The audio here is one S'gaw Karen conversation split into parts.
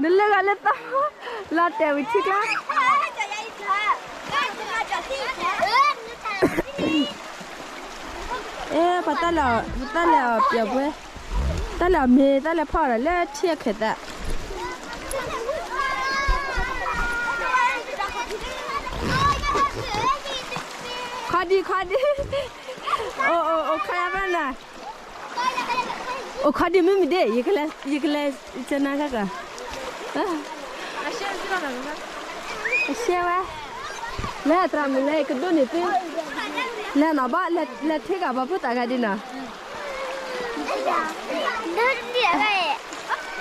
နလၢဂၤလၢသီ, လီၤတဲာ်ဝံၤထံကျါ, အဲ ပတၢ်လဲၤအီၤပျီၤပှဲၤ, တၢ်လဲၤအီၤမ့ၢ် တၢ်လဲၤဖီၣ်ဒီးလၢထံအခဲသး, ခီဒံခီဒံ, အိၣ်အိၣ်အိၣ်ခါယါဘၣ်နၤ, အိၣ်ခီဒံမုၢ်မံၤဒ့ၣ်, ယကလဲၤ, ယကလဲၤ, ကနၤခါကီး, အရှဲဝဲ, လဲၤသရၣ်မုၣ်လဲၤကဒိၣ်န့ၢ်သု, လဲၤနီၤဘၣ်, လဲၤထံဂၤဘၣ်ဖိသၣ်ဂၤဒ်နီၤ,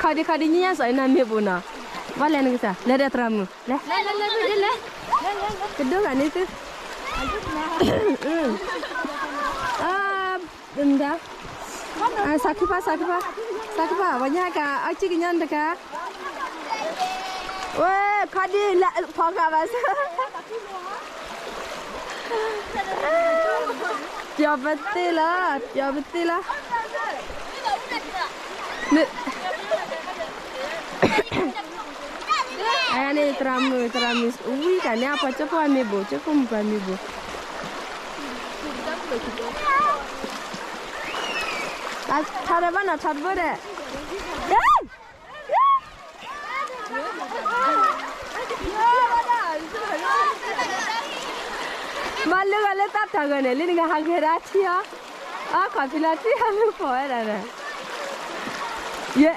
ခီဒံခီဒံ ညါစီၤအံၤနၤမ့ၢ်ဘူးနီၤ, ဘၣ်လဲၤနကစၢ် လဲၤဒီးသရၣ်မုၣ်, လဲၤ, လဲၤ, လဲၤ, လဲၤ, လဲၤ, လဲၤ, လဲၤ, လဲၤ, လဲၤ, လဲၤ, လဲၤ, လဲၤ, ကဒိၣ်ဂၤန့ၣ်သု, မတၤ, စးခံဖး စးခံဖး, စးခံဖး ပှၤညါကၤ အီၣ်ကံၣ်ကညီနတကၤ, ဝဲ, ခီဒံ လၢဖီဃာ်ဘၣ်ဆၣ်, ပျီၤပသ့လီၤ, ပျီၤပသ့လီၤ, အန့ၣ် သရၣ်မုၣ် သရၣ်မုၣ်ဝံၤတၢ်န့ၣ် အပှၤကၠိဖိအမ့ၢ်ဘူး ကၠိဖိမုၣ်ပှၢ်မ့ၢ်ဘူး, ထါဒီးဘၣ်နီၤ ထါတဘိဒီး, မၤလၢဂၤလၢတၢ်တၢ်ဂၤန့ၣ် လၢနကဟးဂဲၤဒၣ်ထံအီၤ, အခီၣ်ဖံးလီၤထံဟးလူၤဖီၣ်ဝဲဒၣ်ဒီး, ယဲ,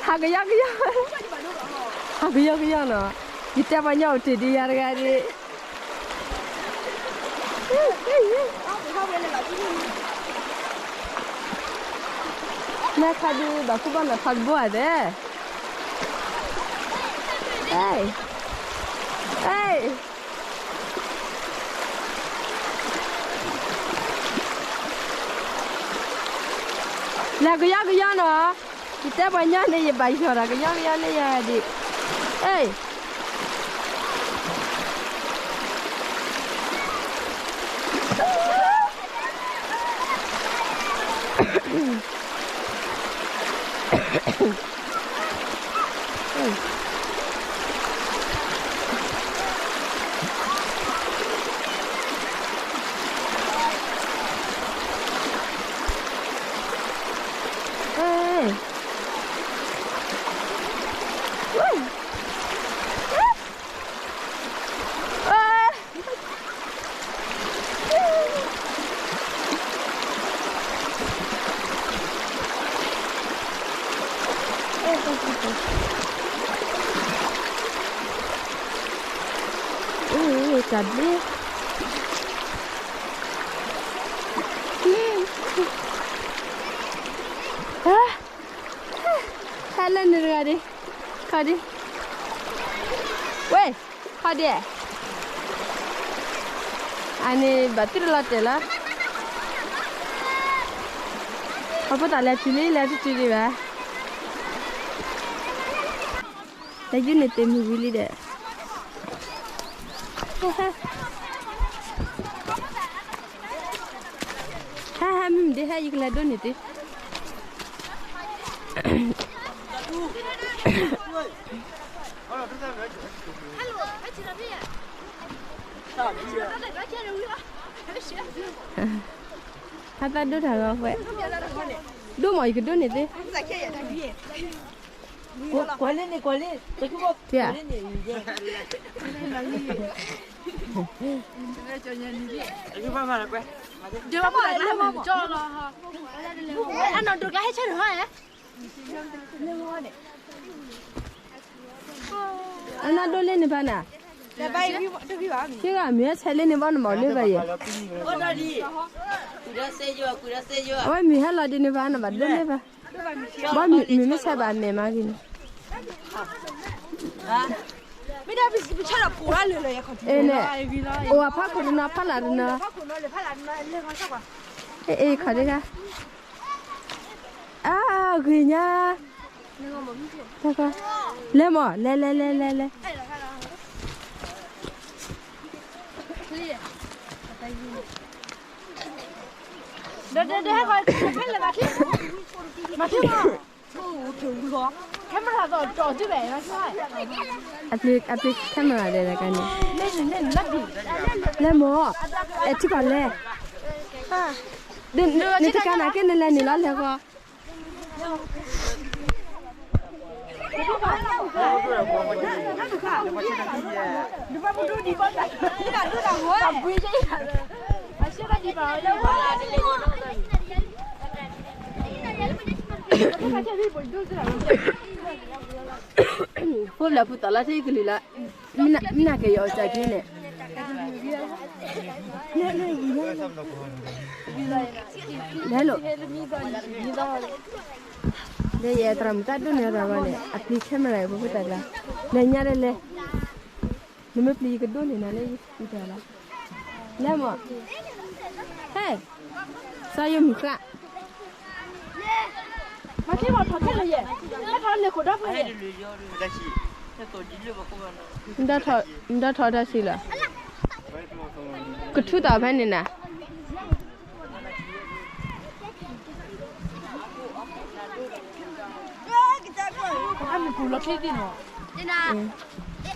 ဟးကယီကယီ, ဟးကယီကယီနီၤ, ယတဲပှၤညီအိၣ်တ့ၢ်ဒံးယၤတဂၤဒံး နခါဒုး ဘၣ်ခူဘၣ်နထီတဘိဧါသ့ၣ်, ဟဲ, ဟဲ, လဲၤကယီကယီနီၤ, ယတဲပှၤညီန့ၣ် ယဘၣ်ယီၤဒီးကယီကယီလၢယၤဒံး, ဟဲ တၢ်ဘျုး, ဟဲလၢနတဂၤဒံး, ခီဒံး, ဝဲ, ခီဒံး, အန့ၣ်ဘၣ်သ့ၣ်တလီၤတဲာ်လီၤ, အဖိသၣ်လဲၤတုၤလံ လဲၤတတုၤဒံးဘၣ်, တၢ်ယုၢ်န့ၣ်သ့ၣ်မုၢ်ဝံၤလံဒီး, ဟဲဟဲမ့ၢ်ဒ်ဟဲ ယကလဲၤဒိးန့ၢ်သ့, ဟဲသးဒိးတၢ်ဂီၤဝဲ, ဒိးမး ယကဒိးန့ၢ်သ့, ကွၢ်လၢန့ၣ် ကွၢ်လၢ, ကွၢ်လၢန့ၣ်, အနီၢ်ဒိးကျါဟဲဆၢထၢၣ်ဟီ, အနီၢ်ဒိးလၢန့ၣ်ဖးနၤ, ဆ့ဂၤမ့ၢ်ဟဲဆဲးလၢန့ၣ်ဘၣ်နမၤန့ၢ်ဘၣ်ယဲ, အဝဲမ့ၢ်ဟဲလီၤဒ်န့ၣ်ဖးနဘၣ်ဒိးန့ၢ်ဘၣ်, ဘၣ်မ့ၢ်မ့ၢ်ဆဲးဘၣ်မဲာ်မးဂ့ၤန့ၣ်, န့ၣ်, အိၣ်အဖးခိၣ်တနီၤ ဖးလၢ်တနီၤ, အ့ၣ် ခီဒံးခါ, အဂ့ၤညါ, လဲၤမး လဲၤ လဲၤ လဲၤ လဲၤ လဲၤ, ဒီး ဒီး ဒီး ဟဲခီ, မၤထံမး အပျ့ၤ အပျ့ၤ camera ဒဲးလၢကါန့ၣ်, လဲၤမၢ်, အဲၣ်ထံကီၢ်လဲၤ, နတကးနာ်က့နလဲၤန့ၣ်လီၤလဲၤဃီ ဖိလၢဖုသးလၢထံကလုၢ်လၢ, မနၤက့ၤယအီၣ်စၢ်က့ၤန့ၣ်, လဲၤလိာ်, ဒီးယသရၣ်မုၣ်တၢ်ဒိၣ်န့ၢ်တၢ်ဂီၢ်န့ၣ် အပျ့ၤ camera ဖိဖိတၢ်ကျါ, လဲၤညါလဲၤလဲၤ, နမ့ၢ်ပျံၤယကဒိၣ်န့ၢ်နၤလၢယတၢ်လီၤ, လဲၤမၢ်, ဟဲ, စီၤယိၤမုၢ်ဃၣ် မၤထံမီၢ်ထီၣ်ခဲလၢာ်ယဲၢ်, ဟဲထီၣ်လၢခိၣ်ဒီဖျၢၣ်ယဲၢ်, နဒီထီၣ်တၢ်ဆံးလီၤ, ကထူတၢ်ဖဲန့ၣ်နၤ,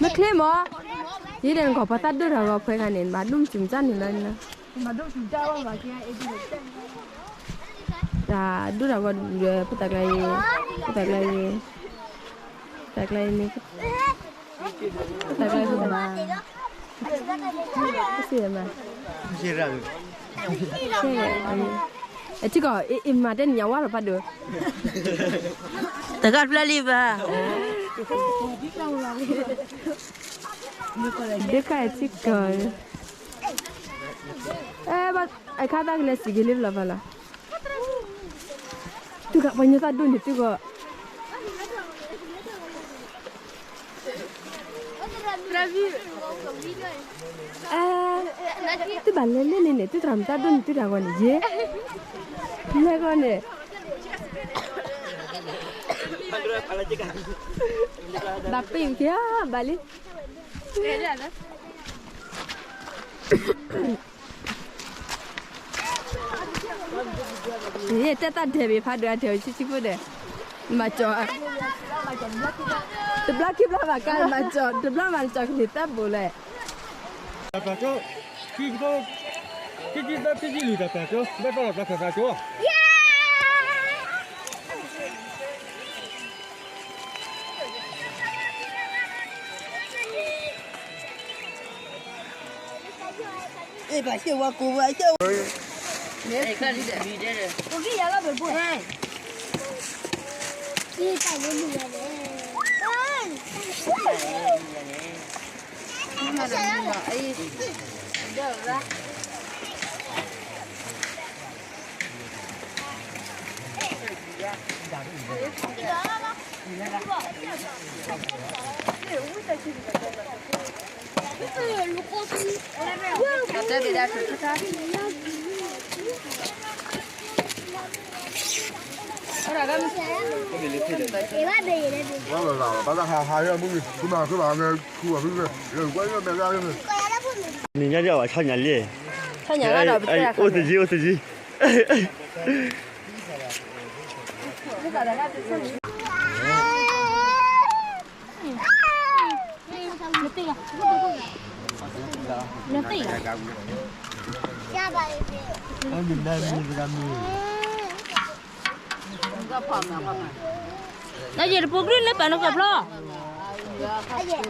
မ့ၢ်ချ့မၢ်, ယဲဒၣ်နကီၢ်ပှၤသးဒိၣ်တၢ်ဂီၤဖဲခါန့ၣ် မၤဒိၣ်မုၢ်စူၣ်မုၢ်စၢ်န့ၣ်လီၤ, တၢ်ဒိၣ်တၢ်ဂီၤဒုးဒီး ဖိသၣ်ကျါအံၤ, ဖိသၣ်ကျါအံၤ, တၢ်ကျါအံၤန့ၣ်, ဖိသၣ်ကျါအံၤမး, စ့မး, အထံကီၢ် အ့ၣ်မၤတဲနံၣ်ညါဝါလီၤဖးဒိၣ်, တဂၤဖျၢၣ်လံဘၣ်, ဒ့ခါအထံကီၢ်, အခါသးကလဲၤစံးက့ၤလံဖျီဖးလီၤ. သုကပှၤညီသးဒိၣ်န့ၣ်သုဂီၢ်, သုဘၣ်လဲၤလဲၣ်န့ၣ်န့ၣ် သုသရၣ်မုၣ်တၢ်ဒိၣ်န့ၣ်သုတၢ်ဂီၤန့ၣ်ယဲၢ်, လဲၤဂီၢ်န့ၣ်, ဘၣ်ပ့ၢ်က့ၤဧါ ဘၣ်လံ. ယတဲတၢ်ဒဲးဘ့ၣ်ဖးဒိၣ်အဒဲးဆံဆံဖိဒီး, မၤကၠီ, တဘျီခံဘျီဘၣ်ကါမၤကၠီ, တဘျီမၤကၠီကန့ၢ်သၢဘိၣ်လဲၣ်. တၢ်ပၢၢ်ကၠိ, ခံကထိ, ခံဆံသၢ ခံဆံလွံၢ် တၢ်ပၢၢ်ကၠိ, ဘၣ်တၢ်ပၢၢ်ကၠိ. နံၤညါဒ်အဝဲဆီညါလံ, အိၣ်သယံၤ အိၣ်သယံၤ. နယံာ်တပူၤကရံၣ်လၢပာ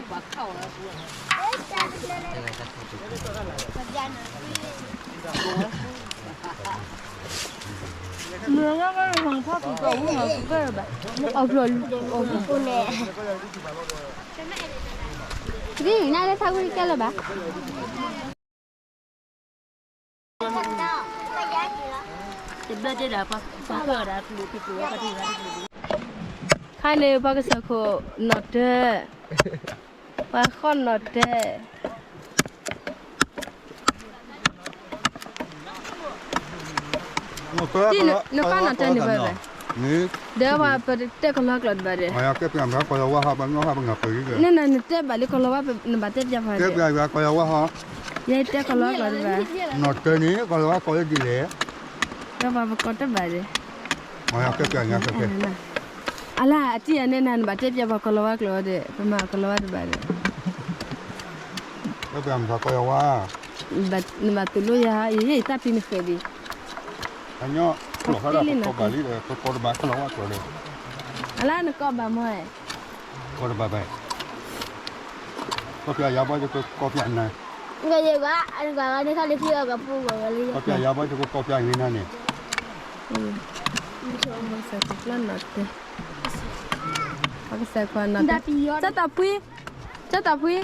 ်နကဖျီ မ့ၢ်ဖးကကဲဘၣ်, အီၣ်ဖျိအီၣ်ဖျိန့ၣ်, ကရံၣ်နၤလၢသးဝံၣ်ကဲလၢၤဘၣ်. ခါန့ၣ် ပှၤကစၢၢ်ခိၣ်နီၣ်တၢၤ, ပှၤဃီနီၣ်တၢၤ, နဃီနီၣ်တၢၤန့ၣ်ဘၣ်ဘၣ်, ဒီးပှၤပတဲကလီကလီတဘၣ်ဒီး, နနတဲဘၣ်လၢကလီဝါပနၢ်ဘၣ်တဲပျၢ်ဖးဒီး, ယတဲကလီကလီတဘၣ်, နီၣ်တၢၤန့ၣ် ကလီဝါကိးလၢဒ်လဲၣ်, ဒီးပှၤပကိးတဘၣ်ဒီး, ကဲပျၢ်ညါကဲ အလၢအတံၢ်အန့ၣ်နၤ နဘၣ်တဲပျးပှၤကီၤလၤဝါကျိာ်ဒီး ပမၤကီၤလၤဝါတဘၣ်ဒီး ပမၤကီၤလၤဝါ နဘၣ်တူၢ်လိာ်ယၤဟီအံၤ ယဲၢ်ယတၢ်ပံနဃဲးဒံး အညီ ကီၤလၤဝါကီၤဘၣ်လံဒီး ကီၤတဘၣ်ကီၤလၤဝါကျိာ်ဒီး အလၢနကီၢ်ဘၣ်မ့ၢ် ကီၤတဘၣ်ဘၣ် ကီၢ်ပျးယၤဘၣ်ယကကီၢ်ပျးနၤ ကီၢ်ပျးယၤဘၣ်ယကကီၢ်ပျးဂ့ၤနၤန့ၣ် ကစၢ်ခွါနီၤ ကၠီတၢ်ဖှံ ကၠီတၢ်ဖှံ ကၠီ